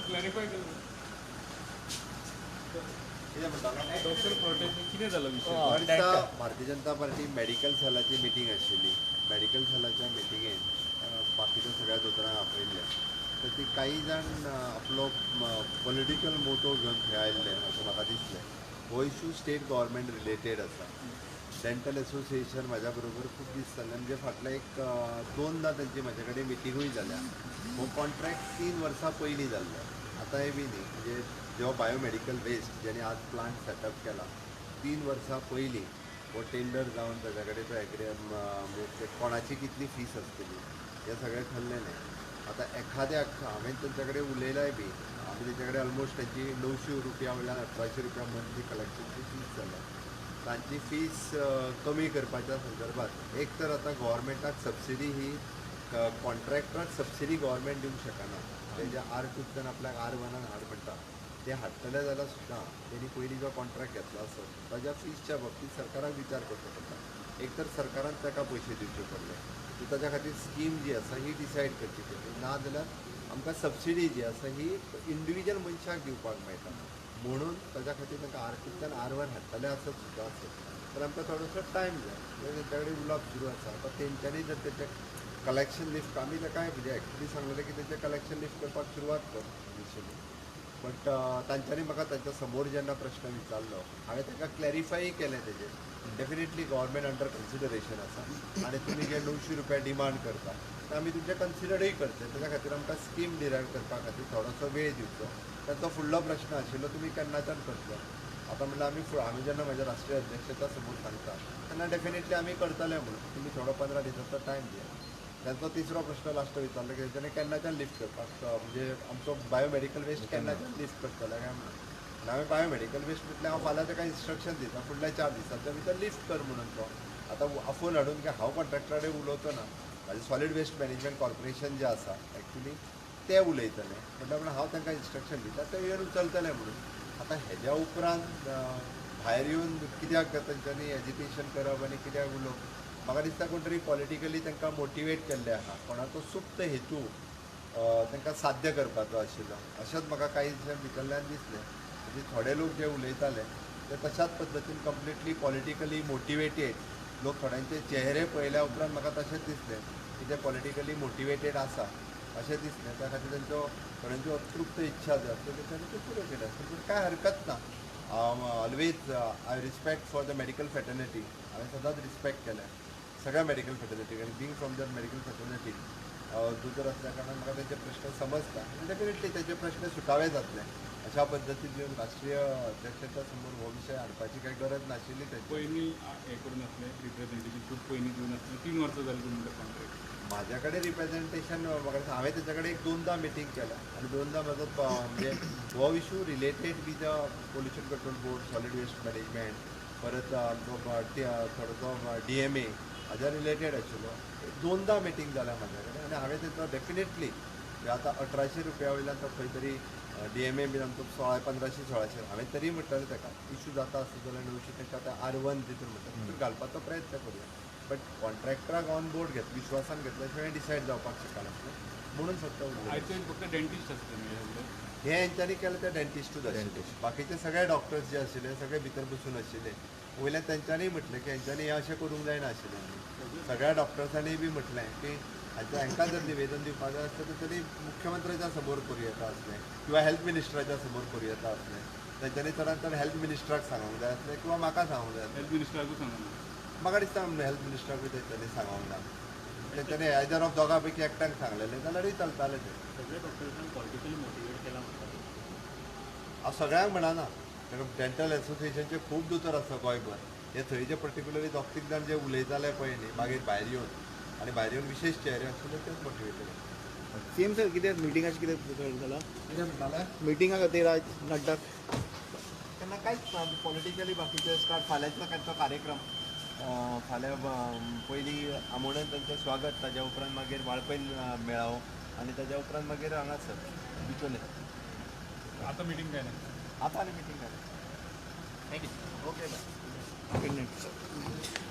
Clarify कर. कितें म्हणटालो? डॉक्टर प्रोटेस्ट कितें जालो विशय? म्हाका दिसता Bharatiya Janata party medical सेलाची meeting आशिल्ली. मेडिकल सेलाच्या मिटिंगेन बाकीच्या सगळ्या दोतोरांक आपयल्ले, तर ती काही जाण आपलो पॉलिटिकल मोटो घेवन थंय आयिल्ले अशें म्हाका दिसलें. हो इशू स्टेट गव्हर्मेंट रिलेटेड आसा. डेंटल एसोसिएशन म्हाज्या बरोबर खूब दीस जाले, म्हणजे फाटले एक दोनदां तांची म्हाजे कडेन मिटिंगूय जाल्या. हो कॉन्ट्रॅक्ट 3 वर्सां पयलीं जाल्लो, आतांय बी न्ही. म्हणजे जेव्हा बायोमेडिकल वेस्ट ज्यांनी आज प्लांट सेटअप केला, 3 वर्सां पयलीं हो टेंडर जावन ताच्या कडेन तो एग्री, म्हणजे कोणाची कितली फीस आसतली हें सगळें ठरलेलें. आतां एखाद्याक हांवें तांच्या कडेन उलयलाय बी, आमी तेंच्या कडेन ऑलमोस्ट तांची 900 रुपया वयल्यान 1800 रुपया मंथली कलेक्शनची फीस जाल्या. तांची फीस कमी करपाच्या संदर्भात एक तर आतां गव्हर्मेंटाक सबसिडी ही, कॉन्ट्रॅक्टराक सबसिडी गव्हर्मेंट दिवंक शकना. तेजे आर 2तल्यान आपल्याक आर 1नान हाड म्हणटा. ते हाडटले जाल्यार सुद्दां तेणी पयलीं जो कॉन्ट्रॅक्ट घेतलो आसत ताज्या फीसच्या बाबतींत सरकाराक विचार करचो पडटा. एक तर सरकारान ताका पयशे दिवचे पडले, ती ताच्या खातीर स्कीम जी आसा ही डिसायड करची पडली. ना जाल्यार आमकां सबसिडी जी आसा ही इंडिविज्युअल मनशाक दिवपाक मेळटा. म्हणून ताच्या खातीर तांकां आर 2तल्यान आर 1 हाडटले आसत सुद्दां आसत तर आमकां थोडोसो टायम जाय. म्हणजे तेंच्या कडेन उलोवप सुरू आसा. आतां तेंच्यांनी जर तेचें कलेक्शन लिफ्ट, आमी ताका म्हणजे एक्चुली सांगलेलें की तेंचें कलेक्शन लिफ्ट करपाक सुरवात कर इनिशियली, बट तांच्यांनी म्हाका तांच्या समोर जेन्ना प्रश्न विचारलो, हांवें तांकां क्लॅरिफाय केलें तेजेर, डेफिनेटली गव्हर्मेंट अंडर कन्सिडरेशन आसा आनी तुमी जे 900 रुपया डिमांड करता ते आमी तुमचे कन्सिडरूय करतले. ताच्या खातीर आमकां स्कीम डिरायव करपा खातीर थोडोसो वेळ दिवचो. तांचो फुडलो प्रश्न आशिल्लो, तुमी केन्नाच्यान करतले? आतां म्हणल्यार आमी जेन्ना म्हाज्या राष्ट्रीय अध्यक्षाच्या समोर सांगता तेन्ना डेफिनेटली आमी करतले म्हणून तुमी थोडो 15 दिसांचो टायम दिया. तांचो तिसरो प्रश्न लास्ट विचारलो की तेंच्यांनी केन्नाच्यान लिफ्ट करपाक, म्हणजे आमचो बायोमेडिकल वेस्ट केन्नाच्यान लिफ्ट करतले काय म्हणून. आनी हांवें बायोमेडिकल वेस्ट म्हटल्यार हांव फाल्यां ताका इन्स्ट्रक्शन दिता, फुडल्या 4 दिसांच्या भितर लिफ्ट कर म्हणून. तो आतां आफोवन हाडून की हांव कॉन्ट्रॅक्टरा कडेन उलोवचो ना. म्हाजें सॉलीड वेस्ट मॅनेजमेंट कॉर्पोरेशन जें आसा एक्चुली ते उलयतले म्हटल्यार, पूण हांव तांकां इन्स्ट्रक्शन दिता, ते येवन उचलतले म्हणून. आतां हेज्या उपरांत भायर येवन कित्याक तेंच्यांनी एजिटेशन करप आनी कित्याक उलोवप? म्हाका दिसता कोण तरी पॉलिटिकली तांकां मोटिवेट केल्ले आहा, कोणाचो सुप्त हेतू तांकां साध्य करपाचो आशिल्लो अशेंच म्हाका कांय दिसां भितरल्यान दिसलें. म्हणजे थोडे लोक जे उलयताले ते तशाच पद्दतीन कंप्लिटली पॉलिटिकली मोटिवेटेड लोक. थोड्यांचे चेहरे पळयल्या उपरांत म्हाका तशेंच दिसलें की ते पॉलिटिकली मोटिवेटेड आसा अशें दिसलें. त्या खातीर तांचो थोड्यांच्यो अतृप्त इच्छा ज्यो आसल्यो तेंच्यांनी त्यो पुऱ्यो केल्या, पूण कांय हरकत ना. Always I respect for the medical fraternity. हांवें सदांच रिस्पेक्ट केल्या सगळ्या मेडिकल फ्रेटर्निटी आनी being from the medical fraternity, दोतोर आसल्या कारणान म्हाका तेंचे प्रश्न समजता आनी डेफिनेटली तेचे प्रश्न सुटावे जातले. अशा पद्दतीन येवन राष्ट्रीय अध्यक्षाच्या समोर हो विशय हाडपाची कांय गरज नाशिल्ली तेंची. पयलीं हें करून आसलें, रिप्रेझेंटेशन खूब पयलीं दिवन आसलें. 3 वर्सां जालीं तुमकां कॉन्ट्रॅक्ट. म्हाज्या कडेन रिप्रेझेंटेशन, म्हाका दिसता हांवें तेच्या कडेन एक दोनदां मिटींग केल्या आनी दोनदां म्हजो म्हणजे हो issue related with the Pollution Control Board, solid waste management, परत आमचो थोडोसो डीएमए हाज्या रिलेटेड आशिल्लो. दोनदां मिटींग जाल्या म्हाज्या कडेन आनी हांवें तेचो डेफिनेटली आतां 1800 रुपया वयल्यान तो खंय तरी डीएमए बीन आमचो 16, 1500, 1600. हांवें तरी म्हटलेलें ताका इशू जाता आसत जाल्यार 900 तांकां आतां आर 1 तितून म्हणटा तितून घालपाचो प्रयत्न करुया, बट कॉन्ट्रॅक्टराक ऑन बोर्ड घेत, विश्वासान घेतल्या शिवाय डिसायड जावपाक शकनासलें म्हणून फक्त उलयलें. आयचे फक्त डेंटिस्ट आसले न्ही सगळे? हे हेंच्यांनी केलें ते डेंटिस्टूच आशिल्ले. बाकीचे सगळे डॉक्टर्स जे आशिल्ले सगळे भितर बसून आशिल्ले. वयल्यान तेंच्यांनी म्हटलें की हेंच्यांनी हें अशें करूंक जायना आशिल्लें. सगळ्या डॉक्टर्सांनी बी म्हटलें की हांच्या हांकां जर निवेदन दिवपाक जाय आसलें तर तरी मुख्यमंत्र्याच्या समोर करूं येता आसलें किंवा हेल्थ मिनिस्टराच्या समोर करूं येता आसलें. तेंच्यांनी चडांत चड हेल्थ मिनिस्टराक सांगूंक जाय आसलें किंवा म्हाका सांगूंक जाय आसलें. हेल्थ मिनिस्टराकूच सांगूंक? म्हाका दिसता हेल्थ मिनिस्टराकूय तेंच्यांनी सांगूंक ना. तेंच्यांनी आयदर ऑफ दोगां पैकी एकट्याक सांगलेलें जाल्यारूय चलतालें तें. सगळे डॉक्टर्सांक पॉलिटिकली मोटिवेट केला म्हणटा. हांव सगळ्यांक म्हणना, कारण डेंटल एसोसिएशनचे खूब दोतोर आसा गोंयभर. हे थंय जे पर्टिक्युलरली दोग तीग जाण जे उलयताले पळय न्ही, मागीर भायर येवन आनी भायर येवन विशेश चेहरे आशिल्ले तेच मोटिवेटेड. सीएम सर, कितें मिटिंगाचें कितें जाला? कितें म्हणटाले? मिटिंगा खातीर आज नड्डाक. तेन्ना कांयच ना पॉलिटिकली. बाकीचे स्टार्ट फाल्यांचो तांचो कार्यक्रम, फाल्यां पयलीं आमोण्यान तांचें स्वागत, ताज्या उपरांत मागीर वाळपयन मेळावो आनी ताज्या उपरांत मागीर हांगासर बिचोले. आतां मिटींग काय ना? आतां आनी मिटींग जालें. Thank you. Okay, bye. Good night sir.